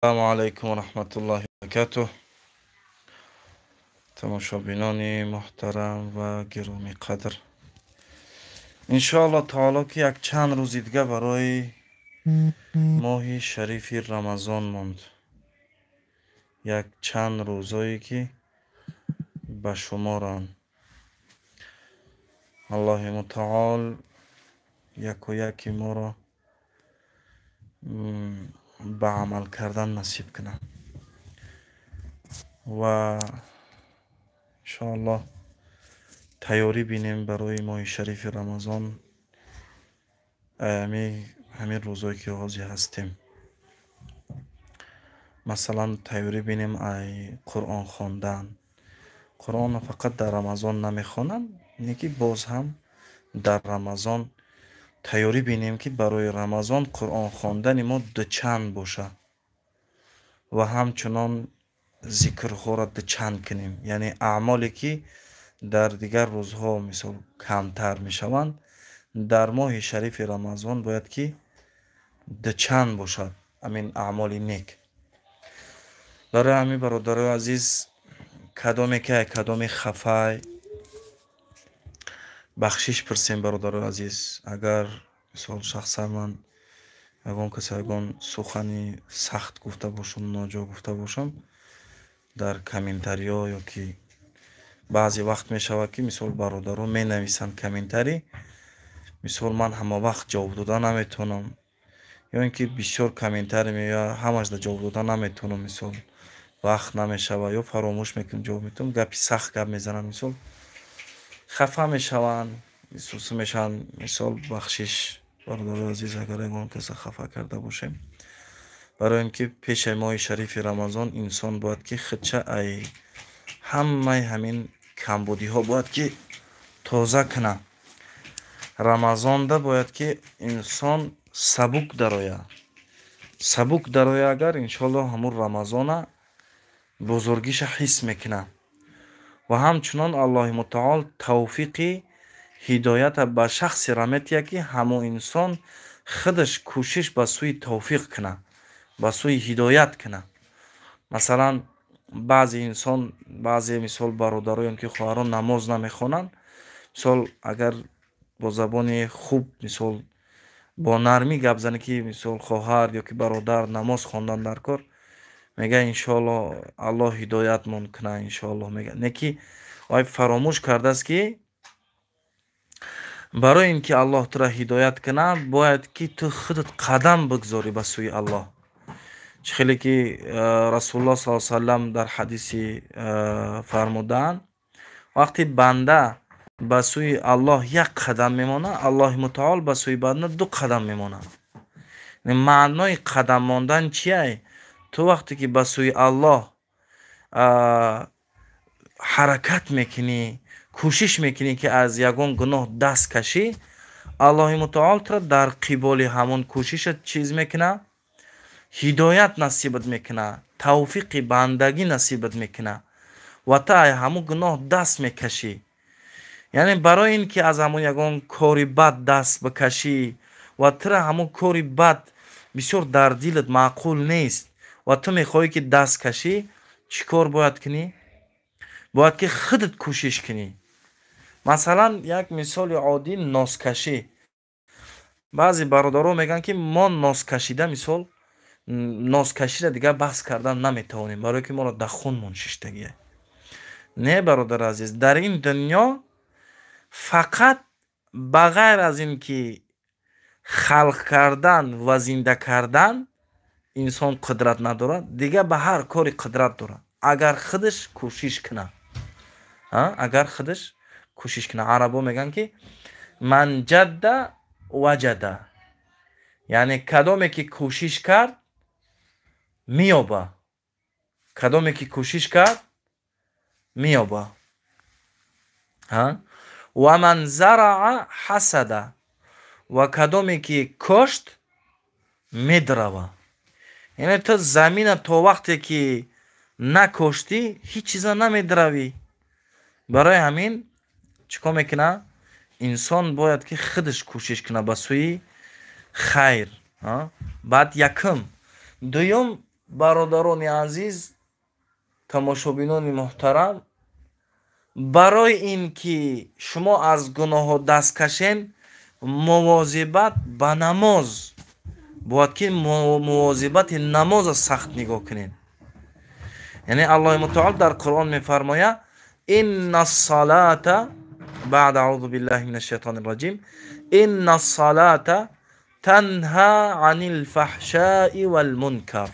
Ассалому алайкум ва раҳматуллоҳи ва баракатуҳ. Тамошобинони муҳтарам ва гиромиқадр, иншоаллоҳ таоло, ки якчанд рӯзи дига барои моҳи шарифи Рамазон монд, якчанд рӯзое ки ба шуморанд. Аллоҳи мутаол яку яки моро ба амал кардан насиб кунад ва иншоаллоҳ тайёрӣ бинем барои моҳи шарифи Рамазон. Ҳамин рӯзое ки ҳозир ҳастем, масалан, тайёрӣ бинем ай Қуръон хондан. Қуръонро фақат дар Рамазон намехонам, не ки боз ҳам дар Рамазон тайёрӣ бинем, ки барои Рамазон Қуръон хондани мо дучанд бошад ва ҳамчунон зикрҳоро дучанд кунем, яъне аъмоле ки дар дигар рӯзҳо, мисол, камтар мешаванд, дар моҳи шарифи Рамазон бояд ки дучанд бошад ҳамин аъмоли нек. Барои ҳамин, бародарои азиз, кадоме ки кадоме хафай, бахшиш пурсем. Бародарои азиз, агар, мисол, шахсан ман ягон касе ягон сухани сахт гуфта бошам, ноҷо гуфта бошам дар комментариҳо, ё ки баъзе вақт мешавад, ки, мисол, бародарон менависанд комментарий, мисол, ман ҳама вақт ҷавоб дода наметавонам, ё ин ки бисёр комментарий меояд, ҳамашда ҷавоб дода наметавонам, мисол, вақт намешавад ё фаромӯш мекунам, ҷавоб метавонам. Гапи сахт гап мезананд, мисол, хафа мешаванд, сусу мешаванд. Мисол, бахшиш, бародарои азиз, агар ягон каса хафа карда бошем. Барои ин ки пешаи моҳи шарифи Рамазон инсон бояд ки худша ай ҳамаи ҳамин камбудиҳо бояд ки тоза кунад. Рамазонда бояд ки инсон сабук дарояд. Сабук дарояд агар, иншоаллоҳ, ҳамун Рамазона бузургиша ҳис мекунад ва ҳамчунон Аллоҳи мутаол тавфиқи ҳидоята ба шахсеро метиҳад, ки ҳамон инсон худаш кӯшиш ба сӯи тавфиқ кунад, ба сӯи ҳидоят кунад. Масалан, баъзе инсон, баъзе, мисол, бародароем ки хоҳарон намоз намехонанд, мисол, агар бо забони хуб, мисол, бо нармӣ гап занӣ, ки, мисол, хоҳар ё ки бародар, намоз хондан дар кор, мега: «Иншоаллоҳ, Аллоҳ ҳидоятмон кунад, иншоаллоҳ», мега. Не ки вай фаромӯш кардааст, ки барои ин ки Аллоҳ туро ҳидоят кунад, бояд ки ту худат қадам бигзорӣ ба сӯи Аллоҳ. Чӣ хеле ки Расулуллоҳ саллаллоҳу салам дар ҳадиси фармудаанд: вақте банда ба сӯи Аллоҳ як қадам мемонад, Аллоҳи мутаол ба сӯи банда ду қадам мемонад. Маънои қадам мондан чия? Ту вақте ки ба сӯи Аллоҳ ҳаракат мекунӣ, кӯшиш мекунӣ, ки аз ягон гуноҳ даст кашӣ, Аллоҳи мутаол туро дар қиболи ҳамон кӯшишат чиз мекунад, ҳидоят насибат мекунад, тавфиқи бандагӣ насибат мекунад ва ту ай ҳамун гуноҳ даст мекашӣ. Яъне барои ин ки аз ҳамон ягон кори бад даст бикашӣ ва тура ҳамон кори бад бисёр дар дилат маъқул нест ва ту мехоҳӣ, ки даст кашӣ, чӣ кор бояд кунӣ? Бояд ки худат кӯшиш кунӣ. Масалан, як мисоли оддӣ: носкашӣ. Баъзе бародарон мегӯянд, ки мо носкашида, мисол, носкаширо дигар баҳс кардан наметавонем, барое ки моро дар хунмон шиштагия. Не, бародари азиз, дар ин дунё фақат ба ғайр аз ин ки халқ кардан ва зинда кардан инсон қудрат надорад, дигар ба ҳар кори қудрат дорад, агар худаш кӯшиш кунад, агар худаш кӯшиш кунад. Арабо мегӯянд, ки ман ҷадда ваҷада, яъне кадоме ки кӯшиш кард, меёба, кадоме ки кӯшиш кард, меёба. Ва ман зараа ҳасада, ва кадоме ки кошт, медрава. Яъне ту замина то вақте ки накоштӣ, ҳеҷ чиза намедравӣ. Барои ҳамин чӣ кор мекунад? Инсон бояд ки худаш кӯшиш кунад ба сӯи хайр. Баъд якум, дуюм. Бародарони азиз, тамошобинони муҳтарам, барои ин ки шумо аз гуноҳҳо даст кашен, мувозибат ба намоз бояд, ки мувозибати намоза сахт нигоҳ кунем. Яъне Аллоҳи мутаол дар Қуръон мефармояд: инна ссалата, баъд аузу биллаҳи мин ашшайтони раҷим, инна ссалата танҳа анил фаҳшаи валмункар.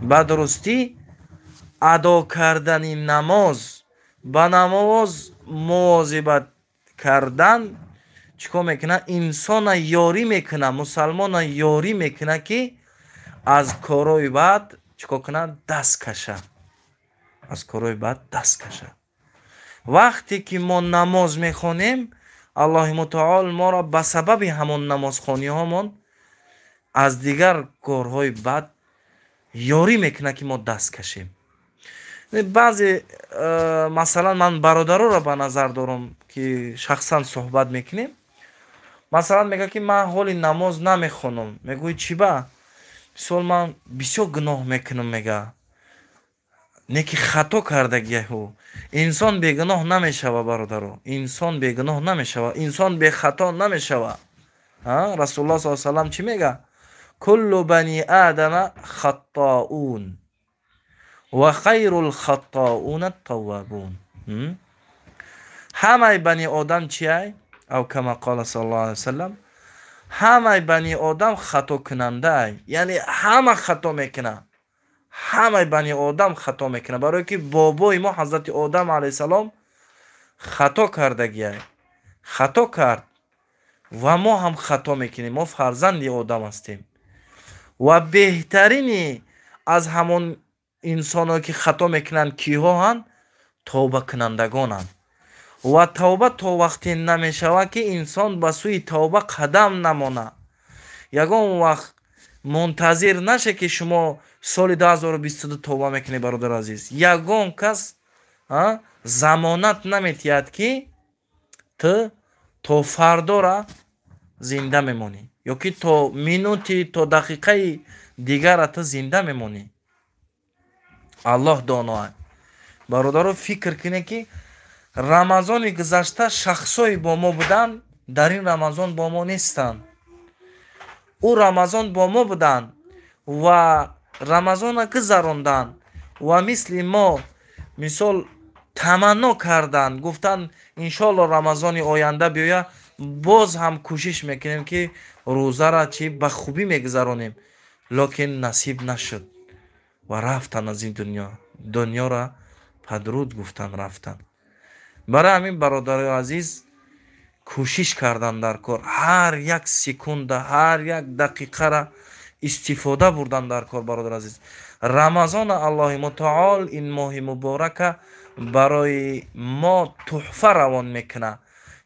Ба дурустӣ адо кардани намоз, ба намоз мувозибат кардан чӣ кор мекунад? Инсона ёрӣ мекунад, мусалмона ёрӣ мекунад, ки аз корҳои бад чӣ кор кунад? Даст каша, аз корҳои бад даст каша. Вақте ки мо намоз мехонем, Аллоҳи мутаол моро ба сабаби ҳамон намозхониҳомон аз дигар корҳои бад ёрӣ мекунад, ки мо даст кашем. Баъзе, масалан, ман бародароро ба назар дорам, ки шахсан суҳбат мекунем, масалан, мегӯяд, ки ман ҳоли намоз намехонам. Мегӯи: чӣ ба? Мисол, ман бисёр гуноҳ мекунам, мега. Не ки хато кардагиҳу. Инсон бегуноҳ намешава, бародаро, инсон бегуноҳ намешава, инсон бехато намешава. Расулуллоҳ саллаллоҳу алайҳи васаллам чӣ мега? Куллу бани адама хаттоун ва хайрул хаттоуна таввабун. Ҳамаи бани одам чиай? Ав кама қола саллаллоҳу алайҳи васаллам, ҳамаи бани одам хатокунандаай. Яъне ҳама хато мекунад, ҳамаи бани одам хато мекунад, барое ки бобои мо ҳазрати Одам алайҳиссалом хато кардагиай, хато кард ва мо ҳам хато мекунем, мо фарзанди Одам ҳастем. Ва беҳтарини аз ҳамон инсоное ки хато мекунанд киҳоанд? Тавбакунандагонанд. Ва тавба то вақте намешавад, ки инсон ба сӯи тавба қадам намонад. Ягон вақт мунтазир наше, ки шумо соли 2022 тавба мекунед. Бародари азиз, ягон кас замонат наметиҳад, ки ту то фардора зинда мемонӣ ё ки то минути, то дақиқаи дигара ту зинда мемонӣ. Аллоҳ доноа. Бародаро, фикр кунед, ки Рамазони гузашта шахсое бо мо буданд, дар ин Рамазон бо мо нестанд. Ӯ Рамазон бо мо буданд ва Рамазона гузаронданд ва мисли мо, мисол, таманно карданд, гуфтанд: иншоалло, Рамазони оянда биёя, боз ҳам кӯшиш мекунем, ки рӯзара чӣ ба хубӣ мегузаронем. Лекин насиб нашуд ва рафтанд аз ин дунё, дунёра падруд гуфтанд, рафтанд. Барои ҳамин, бародарои азиз, кӯшиш кардан дар кор, ҳар як секунда, ҳар як дақиқара истифода бурдан дар кор. Бародар азиз, Рамазона Аллоҳи мутаол ин моҳи муборака барои мо тӯҳфа равон мекунад,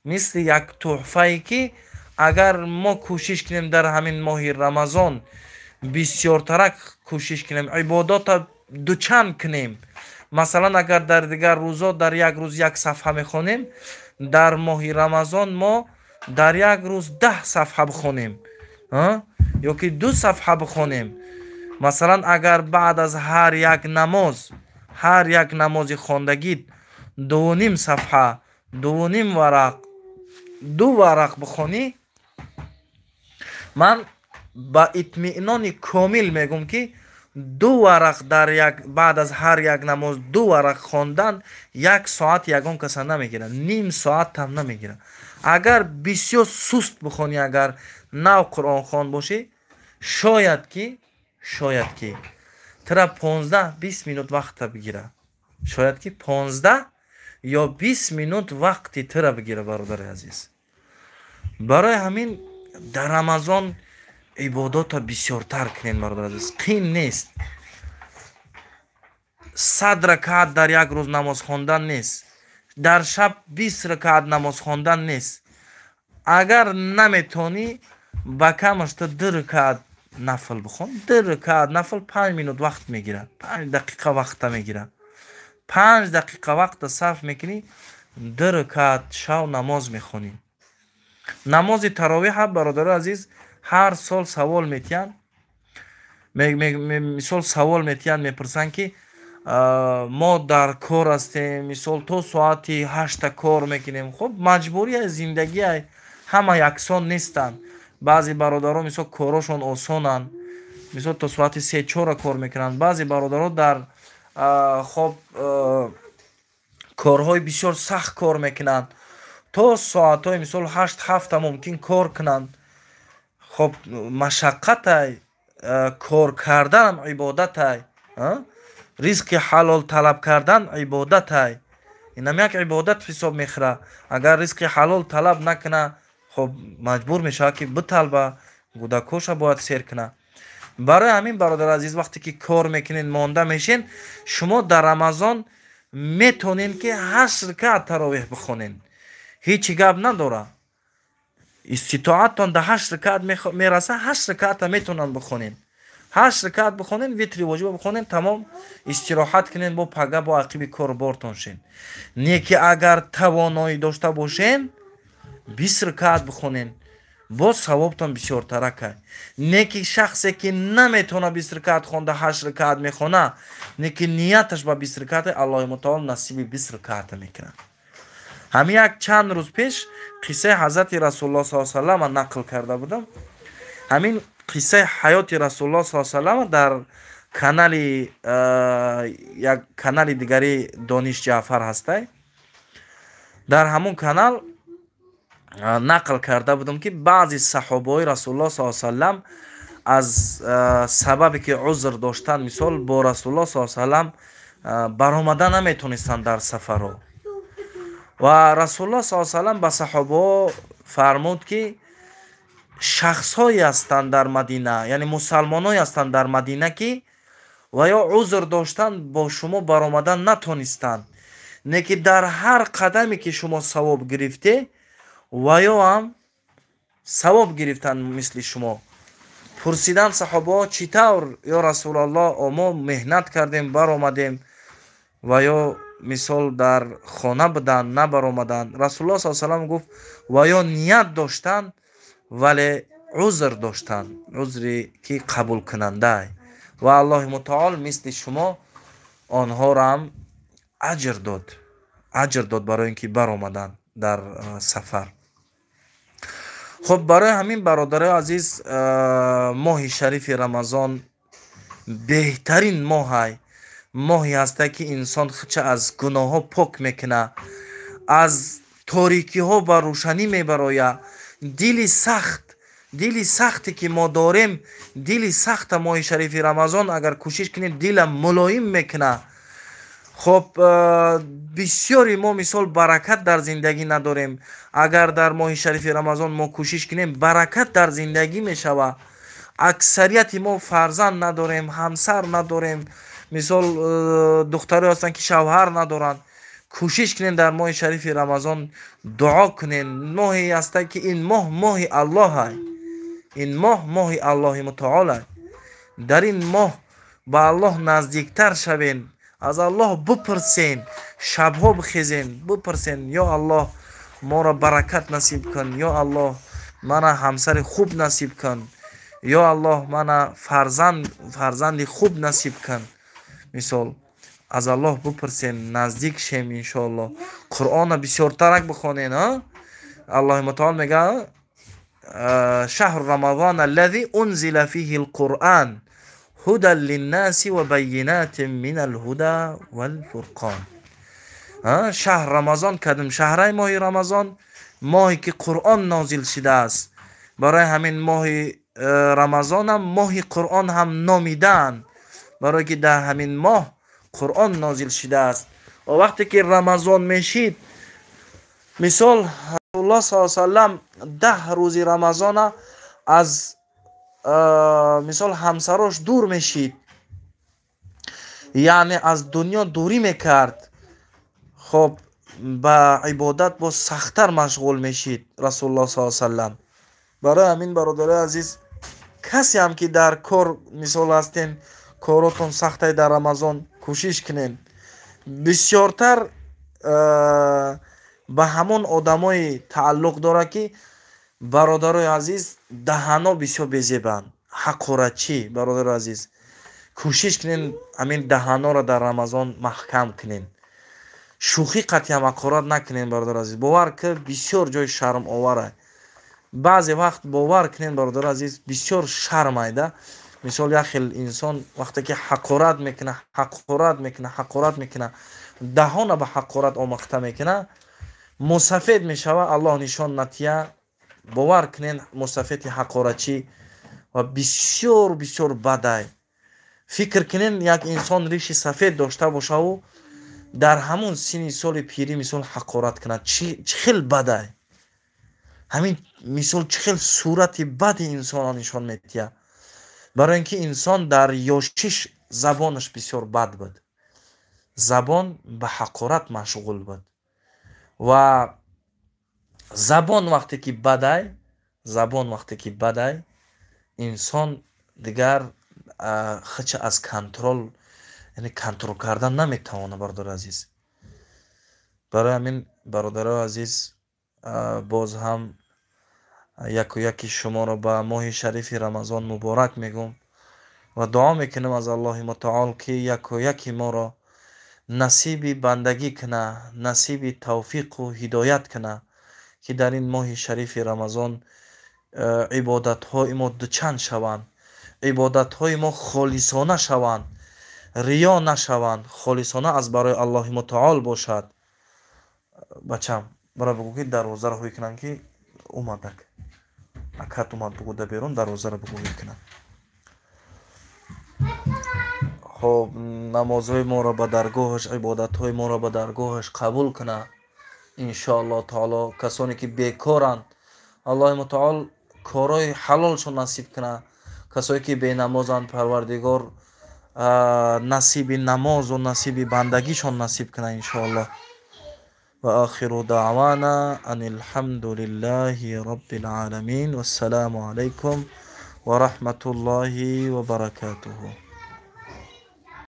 мисли як тӯҳфае, ки агар мо кӯшиш кунем, дар ҳамин моҳи Рамазон бисёртарак кӯшиш кунем, ибодата дучанд кунем. Масалан, агар дар дигар рӯзо дар як рӯз як сафҳа мехонем, дар моҳи Рамазон мо дар як рӯз 10 сафҳа бихонем ё ки ду сафҳа бихонем. Масалан, агар баъд аз ҳар як намоз, ҳар як намози хондагит 2.5 сафҳа, 2.5 варақ, ду варақ бихонӣ, ман ба итминони комил мегӯм, ки ду варақ дар як, баъд аз ҳар як намоз ду варақ хондан як соат ягон каса намегирад, ним соатам намегирад. Агар бисёр суст бихонӣ, агар нав қуръонхон бошӣ, шояд ки тура 15-20 минут вақта бигира, шояд ки 15 ё 20 минут вақти тура бигира. Бародари азиз, барои ҳамин дар Рамазон ибодата бисёртар кунед. Бародари азиз, қин нест, 100 ракаат дар як рӯз намоз хондан нест, дар шаб 20 ракаат намоз хондан нест. Агар наметонӣ, ба камаш ту ду ракаат нафл бихон. Ду ракаат нафл 5 минут вақт мегирад, 5 дақиқа вақта мегирад. 5 дақиқа вақта сарф мекунӣ, ду ракаат шав намоз мехонӣ. Намози таровиҳа, бародари азиз, ҳар сол савол метиҳанд. Мисол савол метиҳанд, мепурсанд, ки мо дар кор ҳастем, мисол то соати 8-та кор мекунем. Хуб, маҷбурия, зиндагия, ҳама яксон нестанд. Баъзе бародаро, мисол, корошон осонанд, мисол то соати 3-4 кор мекунанд. Баъзе бародаро дар хоб корҳои бисёр сахт кор мекунанд, то соатҳои мисол 8-7 мумкин кор кунанд. Хоб, машаққатай, кор карданам ибодатай, ризқи ҳалол талаб кардан ибодатай. Инам як ибодат ҳисоб мехӯра. Агар ризқи ҳалол талаб накуна, хоб, маҷбур мешавад, ки биталба, кӯдакоша бояд сер куна. Барои ҳамин, бародари азиз, вақте ки кор мекунед, монда мешен, шумо дар Рамазон метонед, ки 8 ракаат таровеҳ бихонед, ҳечи гап надора. Иститоатон да 8 ракаат мераса, 8 ракаата метонанд бихонед. 8 ракаат бихонед, витри воҷиба бихонед, тамом, истироҳат кунед, бо пага бо ақиби кору бортон шен. Не ки агар тавоноӣ дошта бошен, 20 ракаат бихонед, боз савобтон бисёртаракай. Не ки шахсе ки наметавона 20 ракаат хонда, 8 ракаат мехона, не ки нияташ ба 20 ракаата, Аллоҳи мутаол насиби 20 ракаата мекунад. Ҳамин як чанд рӯз пеш қиссаи ҳазрати Расулуллоҳ с салама нақл карда будам. Ҳамин қиссаи ҳаёти Расулуллоҳ с салама дар канали, як канали дигари Дониш Ҷаъфар ҳастай, дар ҳамон канал нақл карда будам, ки баъзе саҳобаҳои Расулуллоҳ с салам аз сабабе ки узр доштанд, мисол бо Расулуллоҳ с салам баромада наметонистанд дар сафарҳо. Ва Расулуллоҳ с салам ба саҳобаҳо фармуд, ки шахсҳое ҳастанд дар Мадина, яъне мусалмонҳое ҳастанд дар Мадина, ки ва ё узр доштанд, бо шумо баромадан натонистанд, не ки дар ҳар қадаме ки шумо савоб гирифте, ва ё ҳам савоб гирифтанд мисли шумо. Пурсиданд саҳобаҳо: чӣ тавр, ё Расулаллоҳ, мо меҳнат кардем, баромадем, ва ё мисол дар хона буданд, набаромаданд? Расулуллоҳ с салам гуфт: ва ё ният доштанд, вале узр доштанд, узре ки қабулкунандай, ва Аллоҳи мутаол мисли шумо онҳоро аҷр дод, аҷр дод барои ин ки баромаданд дар сафар. Хуб, барои ҳамин, бародарои азиз, моҳи шарифи Рамазон беҳтарин моҳай, моҳе ҳаста, ки инсон худша аз гуноҳҳо пок мекуна, аз торикиҳо ба рӯшанӣ мебарояд. Дили сахт, дили сахте ки мо дорем, дили сахта моҳи шарифи Рамазон, агар кӯшиш кунем, дила мулоим мекуна. Хоб, бисёри мо мисол баракат дар зиндагӣ надорем. Агар дар моҳи шарифи Рамазон мо кӯшиш кунем, баракат дар зиндагӣ мешавад. Аксарияти мо фарзанд надорем, ҳамсар надорем, мисол духтаре ҳастанд, ки шавҳар надоранд. Кӯшиш кунем, дар моҳи шарифи Рамазон дуо кунем. Моҳе ҳаста, ки ин моҳ моҳи Аллоҳай, ин моҳ моҳи Аллоҳи мутаолай. Дар ин моҳ ба Аллоҳ наздиктар шавем, аз Аллоҳ бипурсем, шабҳо бихезем, бипурсем: ё Аллоҳ, моро баракат насиб кун, ё Аллоҳ, мана ҳамсари хуб насиб кун, ё Аллоҳ, мана фарзанди хуб насиб кун. Мисол аз Аллоҳ бипурсем, наздик шем, иншоаллоҳ. Қуръонро бисёртарак бихонен. Аллоҳи мутаол мега: شهر رمضان الذي أنزل فيه القرآن هدى للناس وبينات من الهدى والفرقان. شهر рамазон кадом шаҳраи? Моҳи Рамазон, моҳе ки Қуръон нозил шудааст. Барои ҳамин моҳи Рамазонам моҳи Қуръон ҳам номидаанд, барое ки дар ҳамин моҳ Қуръон нозил шудааст. Ва вақте ки Рамазон мешид, мисол Расулуллоҳ с салам 10 рӯзи Рамазона аз мисол ҳамсарош дур мешид, яъне аз дунё дурӣ мекард. Хоб, ба ибодат боз сахттар машғул мешид Расулуллоҳ с салам. Барои ҳамин, бародарои азиз, касе ҳам ки дар кор мисол ҳастен, коротон сахтай, дар Рамазон кӯшиш кунен бисёртар. Ба ҳамон одамое тааллуқ дорад, ки, бародарои азиз, даҳано бисёр безебанд. ҳақоратчӣ, бародари азиз, кӯшиш кунен ҳамин даҳанҳоро дар Рамазон маҳкам кунен. Шӯхӣ қатъиам ҳақорат накунен, бародари азиз. Бовар ки бисёр ҷои шармовара. Баъзе вақт бовар кунен, бародари азиз, бисёр шармайда. Мисол, як хел инсон вақте ки ҳақорат мекуна, ҳақорат мекуна, ҳақорат мекуна, даҳона ба ҳақорат омӯхта мекуна, мусафед мешава, Аллоҳ нишон натия. Бовар кунен, мусафеди ҳақоратчӣ ва бисёр бисёр бадай. Фикр кунен, як инсон риши сафед дошта бошаву дар ҳамун синни соли пирӣ мисол ҳақорат кунад, чӣ хел бадай. Ҳамин мисол чӣ хел сурати бади инсонро нишон медиҳад. Барои ин ки инсон дар ёшиш забонаш бисёр бад буд, забон ба ҳақорат машғул буд ва забон вақте ки бадай, забон вақте ки бадай, инсон дигар хича аз контрол, яъне контрол кардан наметавонад, бародари азиз. Барои ҳамин, бародарои азиз, боз ҳам яку яки шуморо ба моҳи шарифи Рамазон муборак мегӯм ва дуо мекунем аз Аллоҳи мутаол, ки яку яки моро насиби бандагӣ куна, насиби тавфиқу ҳидоят куна, ки дар ин моҳи шарифи Рамазон ибодатҳои мо дучанд шаванд, ибодатҳои мо холисона шаванд, риё нашаванд, холисона аз барои Аллоҳи мутаол бошад. Бачам, бара бигӯ, ки дарвозаро ҳуй кунанд, ки омадак акат омад, бугӯ да берун дарвозаро бугӯ ҳуй кунанд. Хоб, намозҳои моро ба даргоҳаш, ибодатҳои моро ба даргоҳаш қабул куна, иншоаллоҳ таоло. Касоне ки бекоранд, Аллоҳи мутаол корҳои ҳалолшон насиб куна. Касое ки бенамозанд, Парвардигор насиби намозу насиби бандагишон насиб куна, иншоаллоҳ. Ва охиру даъвана ан алҳамду лиллаҳи роббил оламин. Вассалому алайкум ва раҳматуллоҳи ва баракатуҳу.